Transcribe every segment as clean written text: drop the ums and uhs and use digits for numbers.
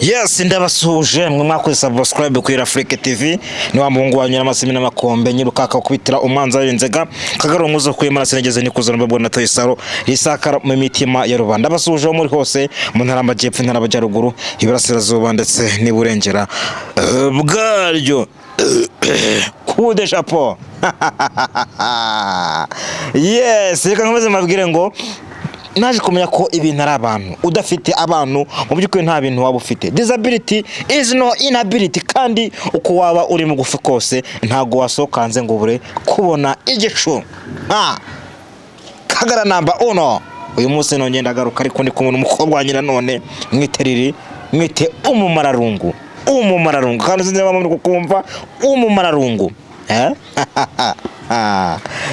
Yes, ndabasuhuje mwe mwakoze subscribe kuri Afrique TV. Ni wa muhungu wanyu n'amasimi n'amakombe nyirukaka kubitira umwanza w'inzega kagaro umuzo kuye mara sinigeze nikuzana mbabona na Toyisaro risakara mu mitima ya rubanda. Ndabasuhuje muri hose mu ntara y'amajyepfo, intara y'amajyaruguru, iburasirazuba ndetse n'iburengera bwaryo. Coup de chapeau. Yes, reka nkomeze mbabwire ngo naje kumenya ko ibintu ari abantu. Udafite abantu mu by'ukuri nta bintu waba ufite. Disability is no inability, kandi uko waba uri mugufi kose ntago wasohoka hanze ngo ubure kubona igicu. Kagara namba uno. Uyu munsi nongeye ndagaruka, ariko ndi kumwe n'umukobwa wanjye nanone, mwite Riri, mwite umumararungu. Umumararungu, kandi sinzi niba muri kukumva umumararungu.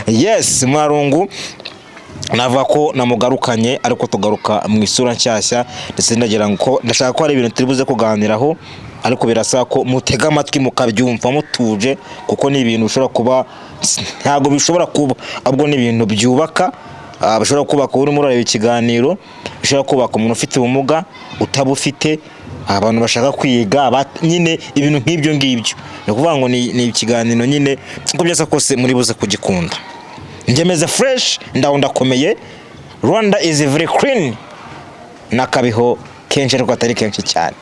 Yes, umumararungu navuga ko namugarukanye, ariko tugaruka mu isura nshyashya, ndetse ndagira ngo ndashaka ko hari ibintu turi buze kuganiraho, ariko birasaba ko mutega amatwi mukabyumva mutuje, kuko ni ibintu bishobora kuba, ntabwo bishobora kuba, ahubwo ni ibintu byubaka, bishobora kubaka urimo urareba ikiganiro, bishobora kubaka umuntu ufite ubumuga, utabufite, abantu bashaka kwiga, nyine ibintu nk'ibyo ngibyo. Ni ukuvuga ngo ni ikiganiro nyine uko byasa kose muri buze kugikunda. Njye fresh, ndaho ndakomeye. Rwanda is very clean. Nakabiho kenshi ariko atari kenshi cyane.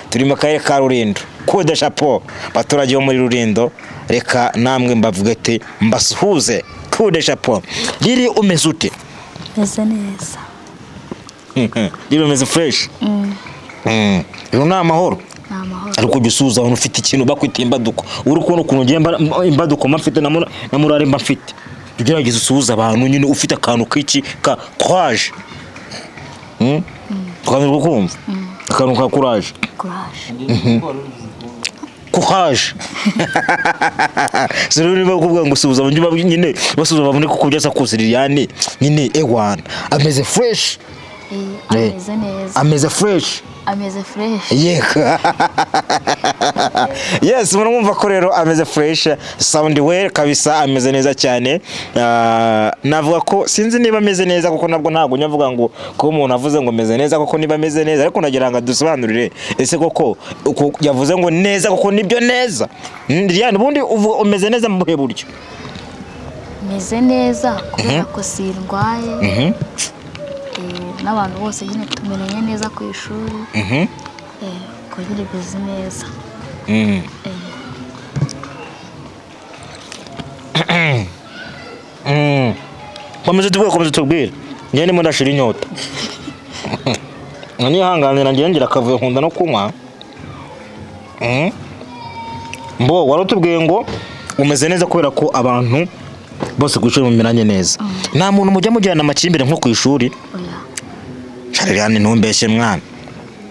Turi mu karere ka Rulindo. Coup de chapeau baturage bo muri Rulindo, reka namwe mbavuge ati mbasuhuze. Coup de chapeau. Riri umeze ute? Meze neza. Riri umeze fresh. Rero ni amahoro. Ariko gisuza abantu ufite ikintu bakwita imbaduko, uri kubona ukuntu ngiye imbaduko mfite na murare mba mfite. Ugerageza usuhuza abantu nyine ufite akantu k'iki ka courage. Ukamenya kumva akantu ka courage. Courage. Sero niba kuvuga ngo usuhuza abantu nyine basuhuza abantu kuko byasa kose Liliane nyine ewana ameze fresh. Ameze neza. Ameze fresh. Ameze fresh. Yego. Yes, murumva ko rero ameze fresh, sound well kabisa, ameze neza cyane. Navuga ko sinzi niba ameze neza kuko nabwo ntago nyavuga ngo ko umuntu avuze ngo ameze neza kuko niba ameze neza, ariko nagira ngo dusobanurire ese koko yavuze ngo neza kuko nibyo neza. Liliane ubundi umeze neza mu buhe buryo? Meze neza kubera ko sindwaye. N'abantu bose nyine tumenye neza ku ishuri. Ko nyine beze neza. Komeze tuvuge, komeze tubwire. Njye ndimo ndashira inyota. Nihanganira ngiye ngira akavuyo nkunda no kunywa. Mbo warutubwiye ngo umeze neza kubera ko abantu bose ku ishuri mumeranye neza. Nta muntu mujya mujyana amakimbire nko ku ishuri? Liliane ntumbeshye mwana.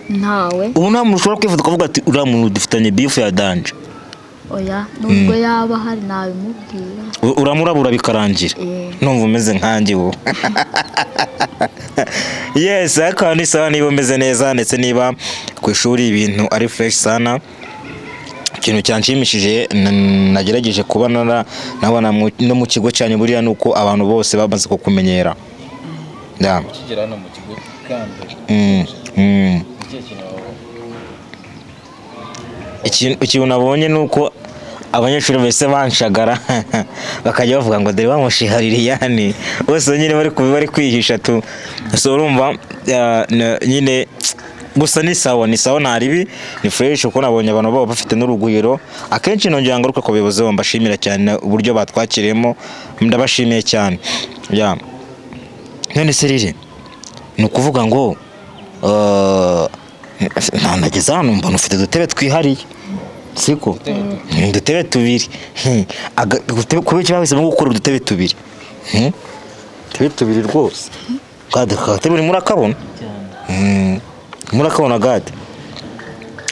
Ntawe. Ubu nta muntu ushobora kwifuza kuvuga ati uriya muntu dufitanye beef ya danger. Oya, nubwo yaba hari nabimubwira. Uramurabura bikarangira. Numva umeze nkanjye ubu. Yes, ariko ni sawa niba umeze neza ndetse niba ku ishuri ibintu ari fresh sana. Ikintu cyanshimishije nagerageje kuba nabona no mu kigo cyanyu buriya nuko abantu bose bamaze kukumenyera. Ukigera hano mu kigo kandi ikintu nabonye nuko abanyeshuri bese banshagara bakajya bavuga ngo dore bamushiha Liliane, bose nyine bari kwihisha tu. So urumva nyine gusa ni sawa, ni sawa nta ribi, ni fresh uko nabonye abantu babo bafite n'urugwiro. Akenshi nongera ngaruka ku bayobozi bo mbashimira cyane uburyo batwakiriyemo, ndabashimiye cyane. Ya none se Riri, ni ukuvuga ngo nageze hano mbona ufite udutebe twihariye, siko? Udutebe tubiri. Kubera iki bahisemo gukora udutebe tubiri? Udutebe tubiri rwose. Gade agatebe urimo urakabona? Murakabona Gade?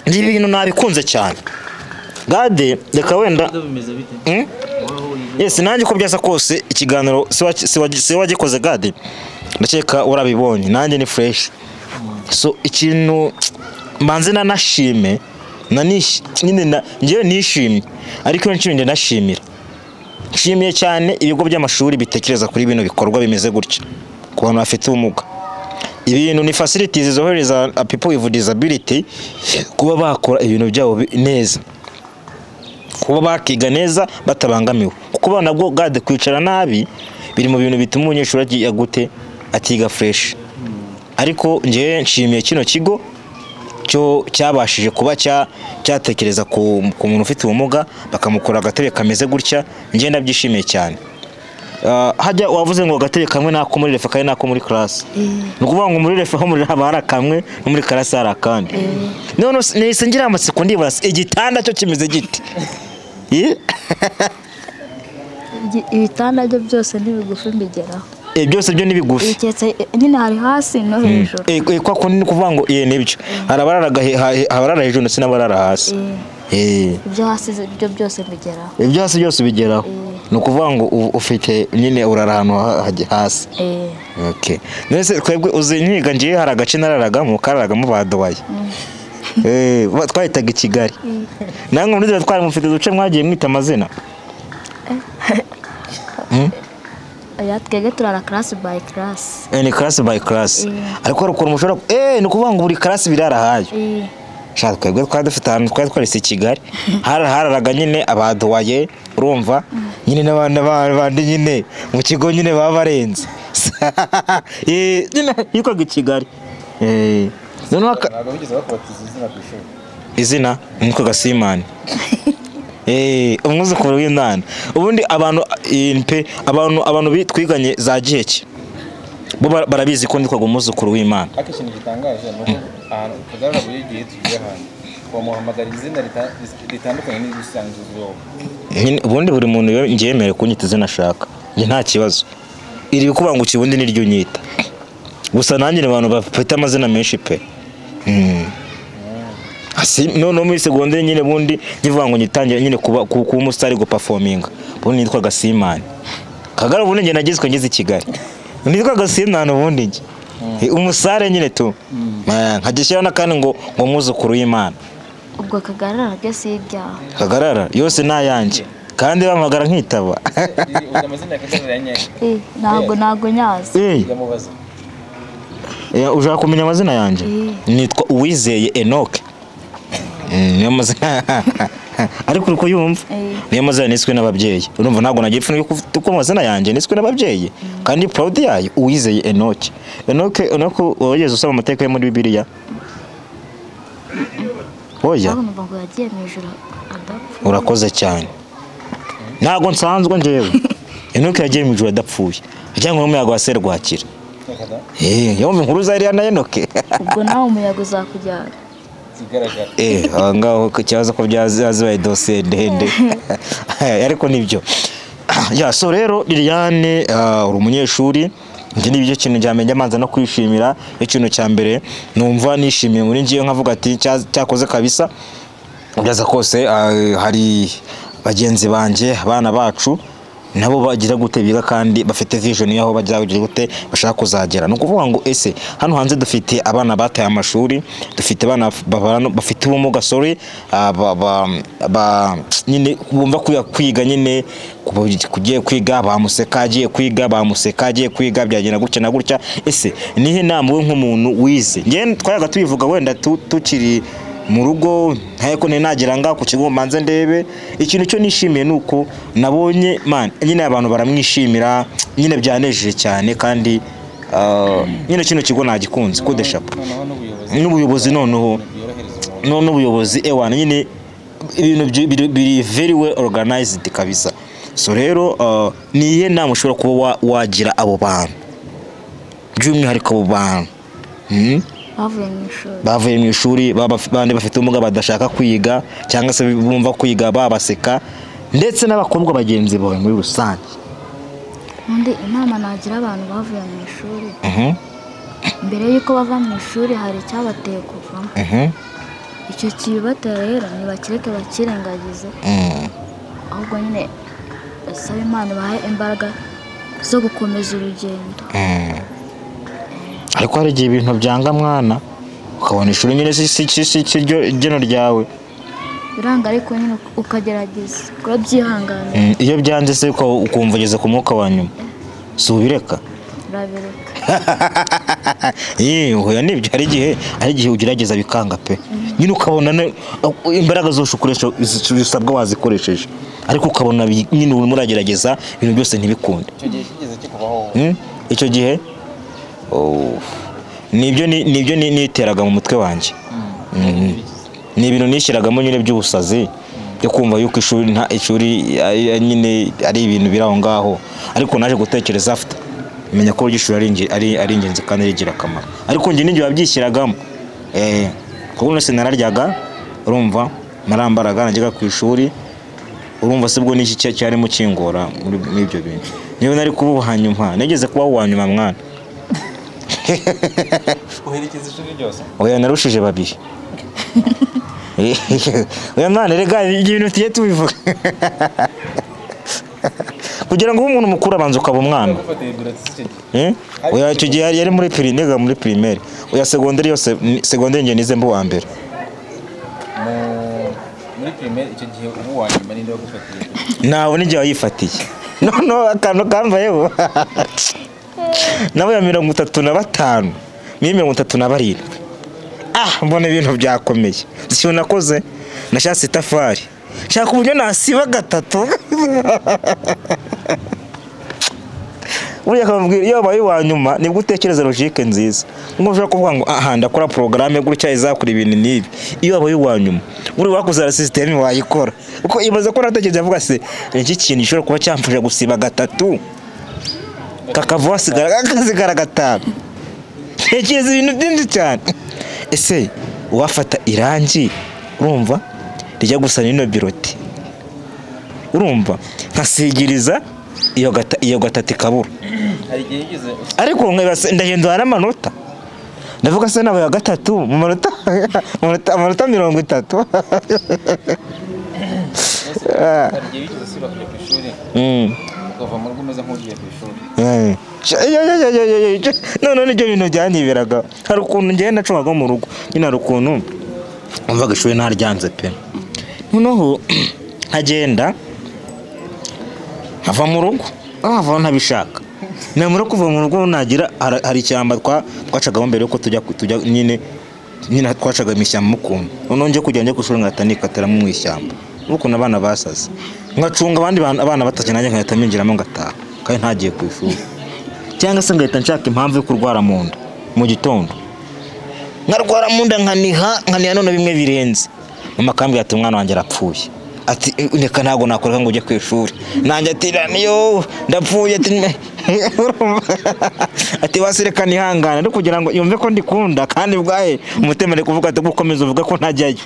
Ni ibintu nabikunze cyane. Gade reka wenda Yes, nanjye uko byasa kose ikiganiro si wagikoze Gade, ndakeka warabibonye, nanjye ni fresh. So ikintu mbanze nanashime nyine njyewe nishimye, ariko nshimye ndashimira. Nshimiye cyane ibigo by'amashuri bitekereza kuri bino bikorwa bimeze gutya ku bantu bafite ubumuga. Ibintu ni facilities zohereza people with disability kuba bakora ibintu byabo neza, kuba bakiga neza batabangamiwe, kuko nabwo gade kwicara nabi biri mu bintu bituma umunyeshuri agiye gute atiga fresh. Ariko nje nshimiye kino kigo cyo cyabashije kuba cyatekereza ku muntu ufite ubumuga bakamukora agatebe kameze gutya, nje ndabyishimiye cyane. Hajya wavuze ngo agatebe kamwe nako muri refa kandi nako muri class, ni ukuvuga ngo muri refa ho muri haba hari kamwe no muri class hari akandi. None nahise ngira amatsiko ndibaza igitanda cyo kimeze gite? Ibitanda byo byose ni bigufi mbigeraho. Byose byo ni bigufi. Nyine hari hasi no hejuru. Kwa kundi ni kuvuga ngo nibyo. Hari abarara hejuru ndetse n'abarara hasi. Ibyo hasi byo byose mbigeraho. Ibyo hasi byose bigeraho. Ni ukuvuga ngo ufite nyine urara ahantu hasi. Okay. Nese twebwe uzi nkiga ngiye hari agace nararagamo kararagamo badobaye. Twahitaga i Kigali. Namwe muri twari mufite uduce mwagiye mwita amazina. Oya twebwe turara class by class. Ni class by class. Ariko hari ukuntu mushobora ni ukuvuga ngo buri class birarahayo. Shaka twebwe twari dufite ahantu twari twarise i Kigali. Hararaga nyine abadowaye urumva nyine n'abana bandi nyine mu kigo nyine baba barenze. Nyine yitwaga i Kigali. Noneho ntabwo bigeze bakubatiza izina ku ishuri. Izina nitwaga Simani. Umwuzukuru w'Imana. Ubundi abantu pe abantu bitwiganye za giheke bo barabizi ko nitwaga umwuzukuru w'Imana. Ariko ikintu gitangaje nuko ahantu tugarura buri gihe tugiye ahantu bamuhamagara izina ritandukanye n'ibisanzwe uzwiho. Ubundi buri muntu ngiye yemerewe kunyita izina ashaka, njye nta kibazo. Iri bikubangukiye ubundi niryo unyita. Gusa nanjye abantu bafite amazina menshi pe. None muri secondaire nyine bundi nkivuga ngo nyitangira nyine kuba umustar go performinga, ubundi nitwaga Simani Kagara, ubundi njye nagizwe ngeze i Kigali nitwaga Simani, ubundi njye umusare nyine tu nkagishyiraho n'akandi ngo mwuzukuru w'Imana. Ubwo Kagarara byo si ibyaha. Kagarara yose nayanjye kandi bampamagara nkitaba. Amazina ya Kagarara yanyaye. Ntabwo nyazi. Ushaka kumenya amazina yanjye? Nitwa Uwizeye Enoch. Niyo mazina ariko uri kuyumva niyo mazina niswe n'ababyeyi. Urumva ntabwo nagiye ipfunwe kuko amazina yanjye niswe n'ababyeyi kandi proud yayo Uwizeye Enoch. Enoch wageze usoma amateka yo muri Bibiliya? Oya urakoze cyane. Ntabwo nsanzwe njyewe. Enoch yagiye mu ijuru adapfuye cyangwa n'umuyaga wa serwakira. Yumva inkuru za Eliya na Enoch. Ubwo nawe umuyaga uzakujyana. Ngaho ikibazo ko byazibaye dosiye ndende ariko nibyo. Ya so rero Liliane uri umunyeshuri, njye nibyo kintu njyamenye amanza no kwishimira. Ikintu cya mbere numva nishimiye muri ngiye nkavuga ati cyakoze kabisa. Byaza kose hari bagenzi banjye abana bacu nabo bagira gute biga kandi bafite vision yaho bajya gute bashaka kuzagera. No kuvuga ngo ese hano hanze dufite abana bataye amashuri, dufite abana bafite ubumuga sorry nyine bumva kwiga nyine kugiye kwiga bamuseka agiye kwiga bamuseka agiye kwiga byagenda gutya na gutya. Ese nihe nama we nk'umuntu wize? Nge twayaga tubivuga wenda tukiri mu rugo ntayeko ninagira nga ku kigo mbanze ndebe. Ikintu cyo nishimiye nuko nabonye man nyine abantu baramwishimira nyine byanejeje cyane kandi nyine kino kigo nagikunze ko deshapo n'ubuyobozi noneho n'ubuyobozi ewana nyine ibintu biri very well organized kabisa. So rero niye nama ushobora kuba wagira abo bantu by'umwihariko abo bantu bavuye mu ishuri bandi bafite ubumuga badashaka kwiga cyangwa se bumva kwiga babaseka ndetse n'abakobwa bagenzi bawe muri rusange. Undi inama nagira abantu bavuye mu ishuri, mbere yuko bava mu ishuri hari icyabateye kuvamo. Icyo kibatera rero ntibakireke bakirengagize, ahubwo nyine basabe Imana ibahe imbaraga zo gukomeza urugendo. Ariko hari igihe ibintu byanga mwana ukabona ishuri nyine si ryo ryawe biranga, ariko nyine ukagerageza urabyihangana. Iyo byanze se ukumva ugeze ku mwuka wa nyuma si ubireka? Urabireka. Oya nibyo, hari igihe ugerageza bikanga pe, nyine ukabona imbaraga zose ukoresha zisabwa wazikoresheje, ariko ukabona nyine urimo uragerageza ibintu byose ntibikunde. Icyo gihe kigeze kikubaho? Icyo gihe nibyo niteraga mu mutwe wanjye. Ni ibintu nishyiragamo nyine by'ubusazi byo kumva yuko ishuri nta ishuri nyine ari ibintu biri aho ngaho, ariko naje gutekereza after menya ko ishuri ari ingenzi kandi rigira akamaro, ariko njye ninjye wabyishyiragamo. Kuko nose nararyaga, urumva narambaraga, najyaga ku ishuri, urumva se bwo n'iki cyarimo kingora muri ibyo bintu. Niyo nari kuba uwa nyuma, nigeze kuba uwa nyuma mwana. Uherekeza ishuri ryose? Oya, narushije babiri. Oya mwana, rega ibintu tugiye tubivuga. Kugira ngo ube umuntu mukuru abanza ukaba umwana. Gufata bulletin icyo gihe? Oya, icyo gihe yari muri niga muri primaire. Oya, segonderi yose, segonderi njye nize mba uwa mbere. Muri primaire icyo gihe ubu uwa nyuma ninde wagufatiye? Ntawe, n'igihe wayifatiye. Noneho akantu kambayeho, nabo ya 35 muri 37, mbona ibintu byakomeye. Ikintu nakoze, nashatse itafari, nshaka uburyo nasiba gatatu. Buriya akababwira, iyo wabaye uwa nyuma nibwo utekereza logique nziza, ngo ushobora kuvuga ngo aha ndakora porogaramu gutya izakora ibintu n'ibi. Iyo wabaye uwa nyuma, buri wakoze système wayikora uko imaze ko natekereza, avuga se iki kintu gishobora kuba cyamfasha gusiba gatatu kakava hasigara kasigara gatanu. Ntekereza ibintu byinshi cyane. Ese uwafata irangi, urumva, rijya gusa n'ino bulletin, urumva, nkasigiriza iyo gatatu ikabura. Hari igihe yigeze Ariko nkibaza, ndahindura n'amanota, ndavuga se nabaye gatatu mu manota 30. Hari igihe wigeze usiba kujya ku ishuri, ukava mu rugo umeze nk'ugiye ku ishuri? None nibyo bintu byanyiberaga. Hari ukuntu njyewe nacumaga mu rugo nyine, hari ukuntu umvaga ishuri ntaryanze pe, noneho nkagenda nkava mu rugo, nkava ntabishaka. Namara kuva mu rugo nagira hari ishyamba twacagamo mbere yuko tujya nyine twacaga mu ishyamba ukuntu, noneho njye kujya njya ku ishuri ngahita nikatiramo mu ishyamba ukuntu abana basaze, ngacunga abandi abana batashye, nanjye nkahita minjiramo ngataha kandi ntagiye ku ishuri, cyangwa se ngahita nshaka impamvu yo kurwara mu nda mu gitondo, nkarwara mu nda nkaniha nkaniha, none bimwe birenze. Mama akambwira ati umwana wanjye arapfuye, ati reka ntabwo nakoreka ngo ujye ku ishuri. Nanjye ati niyo ndapfuye, ati ati basi reka nihangane, ariko kugira ngo yumve ko ndikunda, kandi bwahe umutima ari kuvuga ati gukomeza uvuga ko ntajyayo,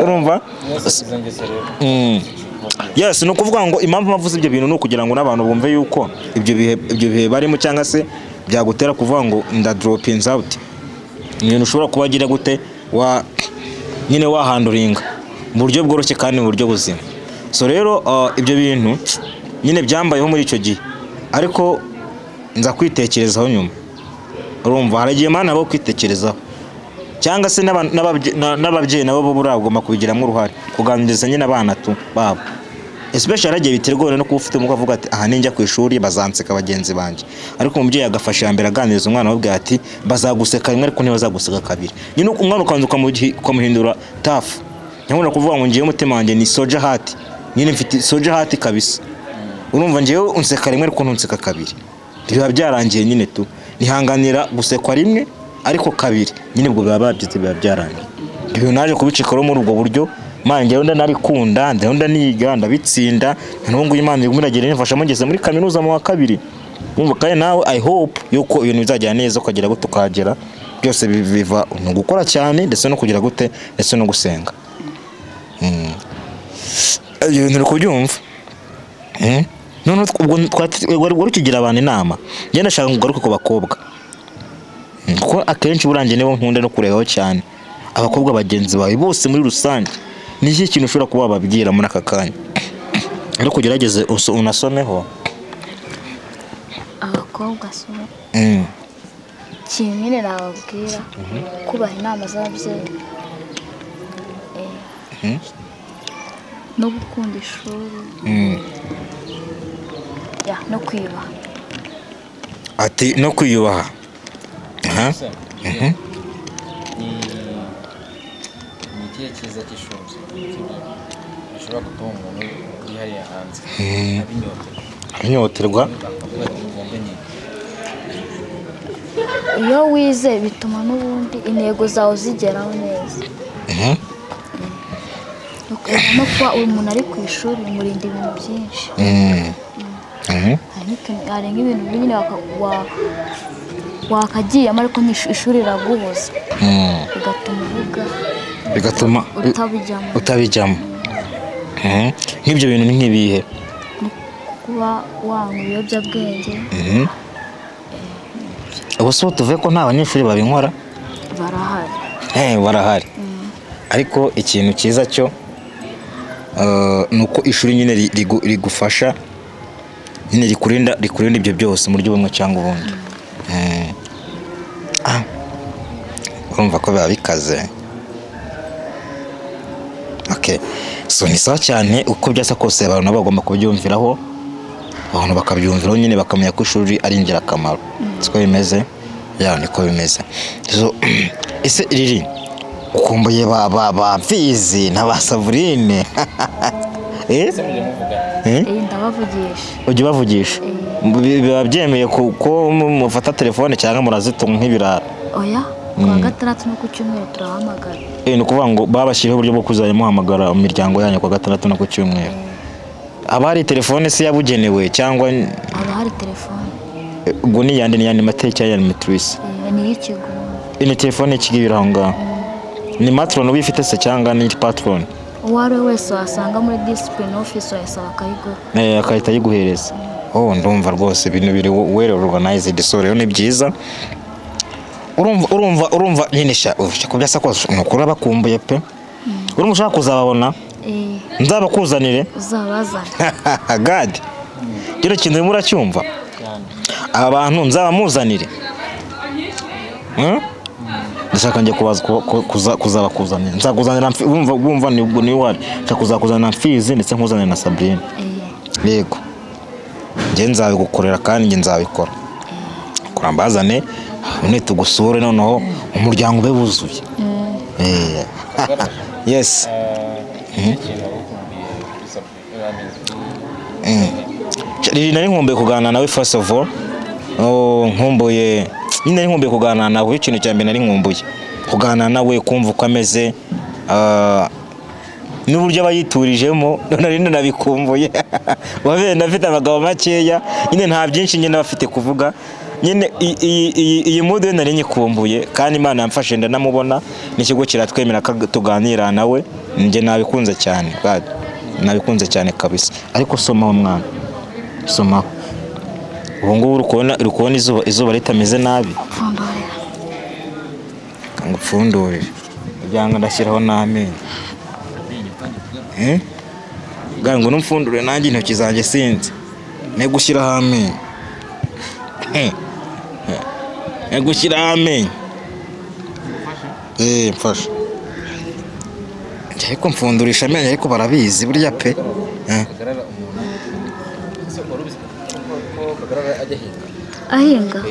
urumva. Mwese izo ngeso rero Yes, ni ukuvuga ngo impamvu mpavuze ibyo bintu ni ukugira ngo n'abantu bumve yuko ibyo bihe barimo, cyangwa se byagutera kuvuga ngo nda dropping out, ni ibintu ushobora kuba agira gute wa nyine wahanduringa mu buryo bworoshye kandi mu buryo buzima. So rero ibyo bintu nyine byambayeho muri icyo gihe, ariko nza kwitekerezaho nyuma. Urumva hari igihe mana bo kwitekerezaho, cyangwa se n'ababyeyi nabo bo buriya bagomba kubigiramo uruhare, kuganiriza nyine abana tu babo, especially hari igihe biterwa no kuba ufite umwuka avuga ati aha ninjya ku ishuri bazanseka bagenzi banjye, ariko umubyeyi agafasha iya mbere aganiriza umwana amubwira ati bazaguseka rimwe ariko ntibazaguseka kabiri. Nyine umwana ukabanza ukamuhindura tough. Nyabona kuvuga ngo ngiye umutima wanjye ni soldier heart, nyine mfite soldier heart kabisa. Urumva ngewe unseka rimwe ariko ntunseka kabiri, biba byarangiye nyine tu nihanganira gusekwa rimwe, ariko kabiri nyine ubwo biba babyize, biba byarangiye. Ibintu naje kubicikaho muri ubwo buryo. Mana, njyewe ndanabikunda, njyewe ndaniga, ndabitsinda. N'ubu ngubu Imana irimo iragenda imfasha, ngeze muri kaminuza mu wa kabiri. Urumva kandi nawe I hope yuko ibintu bizagenda neza, ukagera gute ukahagera. Byose biva mu gukora cyane ndetse no kugira gute ndetse no gusenga. Ibyo bintu uri kubyumva? None ubwo wari ukigira abantu inama, njye ndashaka ngo ugaruke ku bakobwa. Kuko akenshi burangiye nibo nkunda no kurebaho cyane, abakobwa bagenzi bawe bose muri rusange, ni iki kintu ushobora kuba wababwira muri aka kanya? Ariko ugerageze unasomeho. Abakobwa so ikintu nyine nababwira, kubaha inama z'ababyeyi, no gukunda ishuri, ya, no kwiyubaha. Ati no kwiyubaha. Ni ikihe cyiza cy'ishuri gishobora gutuma umuntu uri hariya hanze abinyoterwa? Iyo wize bituma n'ubundi intego zawe zigeraho neza. No kuba umuntu ari ku ishuri bimurinda ibintu byinshi. Hari nk'ibintu nyine wakagiyemo ariko ishuri riragubuza, bigatuma uvuga, bigatuma utabijyamo. Nk'ibyo bintu ni nk'ibihe? Kuba wanywa ibiyobyabwenge. Ubu se tuvuge ko nta banyeshuri babinkora? Barahari. Barahari. Ariko ikintu cyiza cyo nuko ishuri nyine rigufasha nyine rikurinda ibyo byose mu buryo bumwe cyangwa ubundi. Urumva ko biba bikaze. Okay. So ni sawa cyane uko byasa kose abantu nabo bagomba kubyumviraho, abantu bakabyumviraho nyine bakamenya ko ishuri ari ingirakamaro. Siko bimeze? Ya niko bimeze. So ese riri ukumbuye ba Mfizi na ba Sabrine? Ndabavugisha. Ujya ubavugisha? Biba byemeye ko mufata telefone cyangwa murazitunga nk'ibirara? Oya, kuwa gatandatu no ku cyumweru turahamagara. Ni ukuvuga ngo babashyiriyeho uburyo bwo kuzajya muhamagara mu miryango yanyu kuwa gatandatu no ku cyumweru. Aba hari telefone se yabugenewe cyangwa? Aba hari telefone. Ubwo ni yandi ni yandi mateka ya matrice? Ni y'ikigo. Ni telefone y'ikigo iri aho ngaho. Ni matron ubifite se cyangwa ni patron? Uwo ari we wese wasanga muri discipline office wayasaba akayiguha. Akahita ayiguhereza. Oh, ndumva rwose ibintu biri well organized, so rero ni byiza. Urumva nyine sha ko byasa kose nukuri bakumbuye pe. Urumva ushaka kuzababona? Nzabakuzanire? Uzabazana. God. Kino kintu urimo uracyumva? Aba bantu nzabamuzanire. Ndashaka njye kuzabakuzanira. Nzakuzanira wumva ni wari. Nshaka kuzakuzanira Mfizi ndetse nkuzanira na Sabrine. Yego. Njye nzabigukorera kandi njye nzabikora. Kurambazane none tugusure noneho umuryango ube wuzuye. Yes. Riri nari nkumbuye kuganira nawe first of all. Nkumbuye nyine nari nkumbuye kuganira nawe, ikintu cya mbere nari nkumbuye kuganira nawe, kumva uko ameze, n'uburyo aba yiturijemo, nari nanabikumbuye. Wabenda afite abagabo makeya nyine nta byinshi nyine bafite kuvuga nyine. Iyi mood nari nyikumbuye kandi Imana yamfashe ndanamubona, n'ikigo kiratwemera ko tuganira nawe. Njye nabikunze cyane, nabikunze cyane kabisa. Ariko somaho mwana, somaho. Ubu ngubu uri kubona izuba ritameze nabi. Ngupfundurire kugira ndashyiraho n'amenyo. Ngo numfundure nanjye intoki zanjye sinzi ne gushyiraho amenyo. Ne gushyiraho amenyo. Mfasha. Ariko mfundurisha amenyo ariko barabizi burya pe. Ahinga?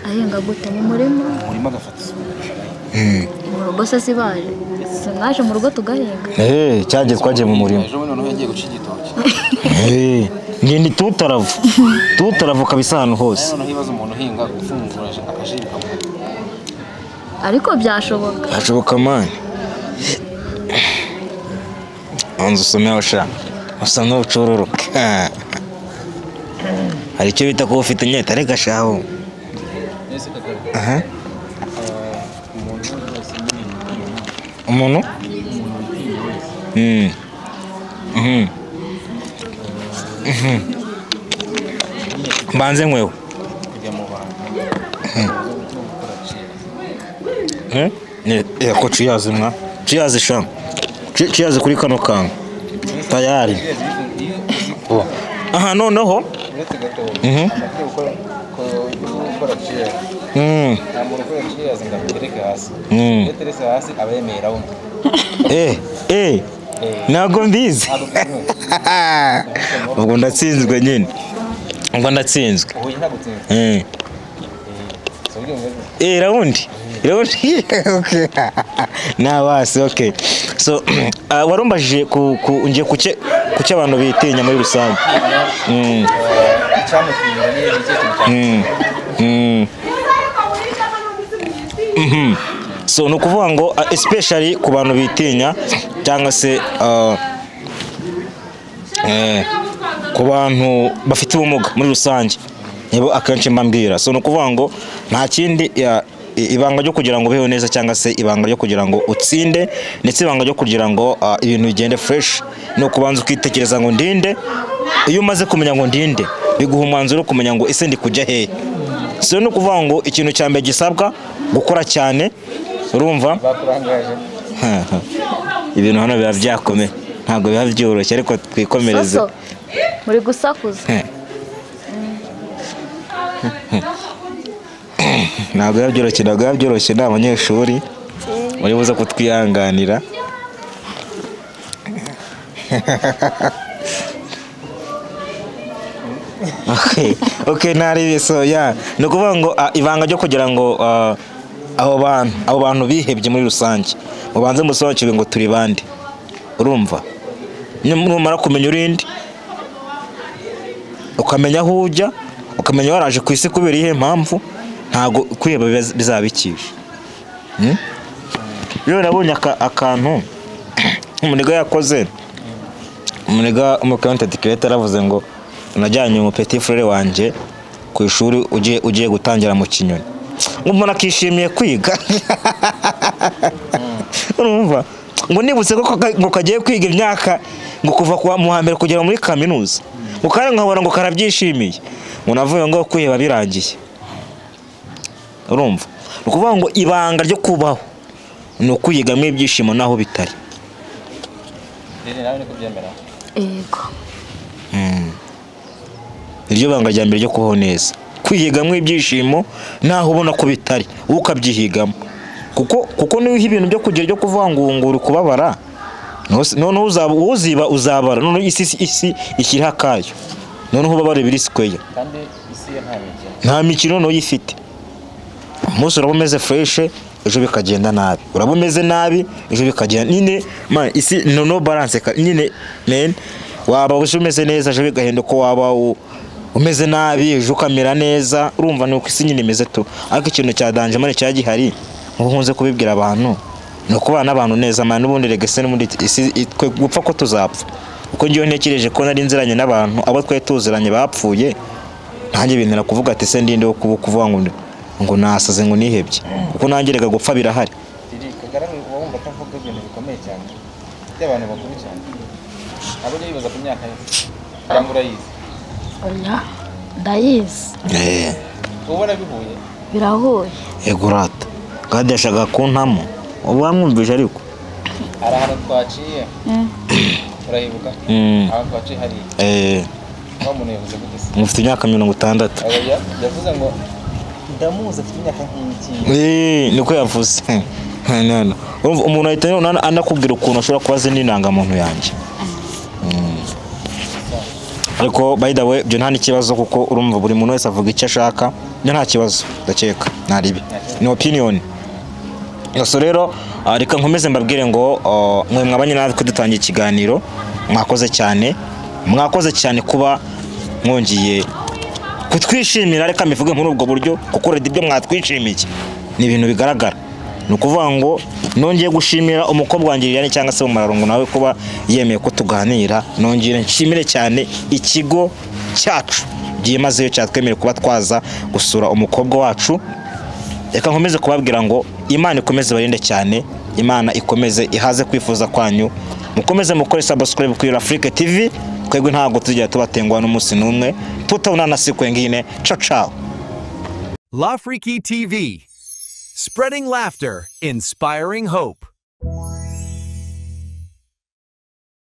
Ahinga gute mu murima? Umurima agafata isuka. Mu rugo se si baje? Si mwaje mu rugo tugahinga? Cyagiye twagiye mu murima. Ejo noneho yagiye guca igitoki. Ni tutaravu. Tutaravu kabisa ahantu hose. Noneho ibibazo umuntu uhinga gufungura akajibika. Ariko byashoboka. Byashoboka man. Anzu usomeho sha. Usa n'ucururuka. Hari icyo bita kuba ufite inyota reka shaho. Umuntu? Mbanze nkwewe. Ko ciyazi mwa. Ciyazi sha. Ciyazi kuri kano kantu. Tayari. Aha noneho ntabwo mbizi. Ubwo ndatsinzwe nyine. Ngo ndatsinzwe. Uhuye ntabwo utsinzwe. Raundi. Okay. Na basi okay. So warumbajije ku ngiye kuce abantu bitinya muri rusange. So nukuvuga ngo especially ku bantu bitinya cyangwa se ku bantu bafite ubumuga muri rusange nibo akenshi mbambwira. So nukuvuga ngo nta kindi ibanga ryo kugira ngo ubeho neza cyangwa se ibanga ryo kugira ngo utsinde ndetse ibanga ryo kugira ngo ibintu bigende fresh no kubanza ukitekereza ngo ndinde. Iyo umaze kumenya ngo ndinde biguha umwanzuro wo kumenya ngo ese ndi kujya hehe. So no kuvuga ngo ikintu cya mbere gisabwa gukora cyane, urumva ibintu hano biba byakomeye ntabwo biba byoroshye ariko twikomereze. Muri gusakuza ntabwo biba byoroshye, ntabwo biba byoroshye ni abanyeshuri muri buze kutwihanganira. Okay, nari so ya no kuvuga ngo ibanga ryo kugira ngo abo bantu bihebye muri rusange mubanze musobanukirwe ngo turi bande, urumva numara kumenya urindi ukamenya aho ujya ukamenya waraje ku isi kubera ihe mpamvu ntago kwiheba bizabikisha. Rero nabonye akantu umuniga yakoze, umuniga umu content creator aravuze ngo najyanye mu petit frère wanje ku ishuri ugiye gutangira mu kinyoni, umuntu akishimiye kwiga. Urumva ngo nibutse ko ngo kagiye kwiga imyaka ngo kuva kwa muhambere kugera muri kaminuza ngo kandi nkabona ngo karabyishimiye, ngo navuye ngo kwiheba birangiye. Urumva ukuvuga ngo ibanga ryo kubaho ni ukuyigamo ibyishimo naho bitari. Yego. Iryo banga rya mbere ryo kubaho neza, kwihigamo ibyishimo naho ubona ko bitari ukabyihigamo, kuko niho ibintu byo kugira ryo kuvuga ngo ngo uri kubabara none uziba uzabara, none isi ishyira akayo, none ubabara biri square kandi isi nta mikino, nta mikino no yifite. Umunsi uraba umeze fresh ejo bikagenda nabi, uraba umeze nabi ejo bikagenda nyine man isi no balance nyine men, waba umeze neza ejo bigahenda ko waba umeze nabi ejo ukamera neza, urumva nuko isi nyine imeze tu. Ariko ikintu cya danger mane cyagihari nkuko nkunze kubibwira abantu no kubana n'abantu neza man, n'ubundi regese n'ubundi isi twe gupfa ko tuzapfa, uko ngiye ntekereje ko nari nziranye n'abantu abo twe tuziranye bapfuye ntange bintera kuvuga ati se ndinde wo kuvuga ngo nasaze ngo nihebye, kuko nangerega gupfa birahari. Kagarara wumva atavuga ibintu bikomeye cyane by'abantu bakuru cyane abo yibaza ku myaka ye cyangwa urayizi? Oya ndayizi. Ubona bihuye? Birahuye. Ego rata kandi yashaka kuntamo ubu wamwumvije ariko hari ahantu twaciye urahibuka? Ahantu twaciye hariya wa muntu yavuze gute se? Mufite imyaka 60. Oya yavuze ngo ndamuzi afite imyaka nk'iki. Niko yavuze. None umuntu ahita anakubwira ukuntu ashobora kubaza n'indangamuntu yanjye. Ariko by the way byo nta n'ikibazo kuko urumva buri muntu wese avuga icyo ashaka, byo nta kibazo ndakeka naribi ni opinion. So rero reka nkomeze mbabwire ngo mwe mwabanye natwe dutangiye ikiganiro, mwakoze cyane, mwakoze cyane kuba mwongiye kutwishimira, reka mivuge muri ubwo buryo kuko ibyo mwatwishimiye ni ibintu bigaragara. Ni ukuvuga ngo nongeye gushimira umukobwa wanjye Liliane cyangwa se Mumararungu nawe kuba yemeye ko tuganira, nongere nshimire cyane ikigo cyacu byimazeyo cyatwemereye kuba twaza gusura umukobwa wacu. Reka nkomeze kubabwira ngo Imana ikomeze barinde cyane, Imana ikomeze ihaze kwifuza kwanyu, mukomeze mukore subscribe kuri Afrique TV, twebwe ntabwo tujya tubatengwa n'umunsi n'umwe, tutabonana siku nyingine. Ciao ciao. L'Afrique TV, spreading laughter, inspiring hope.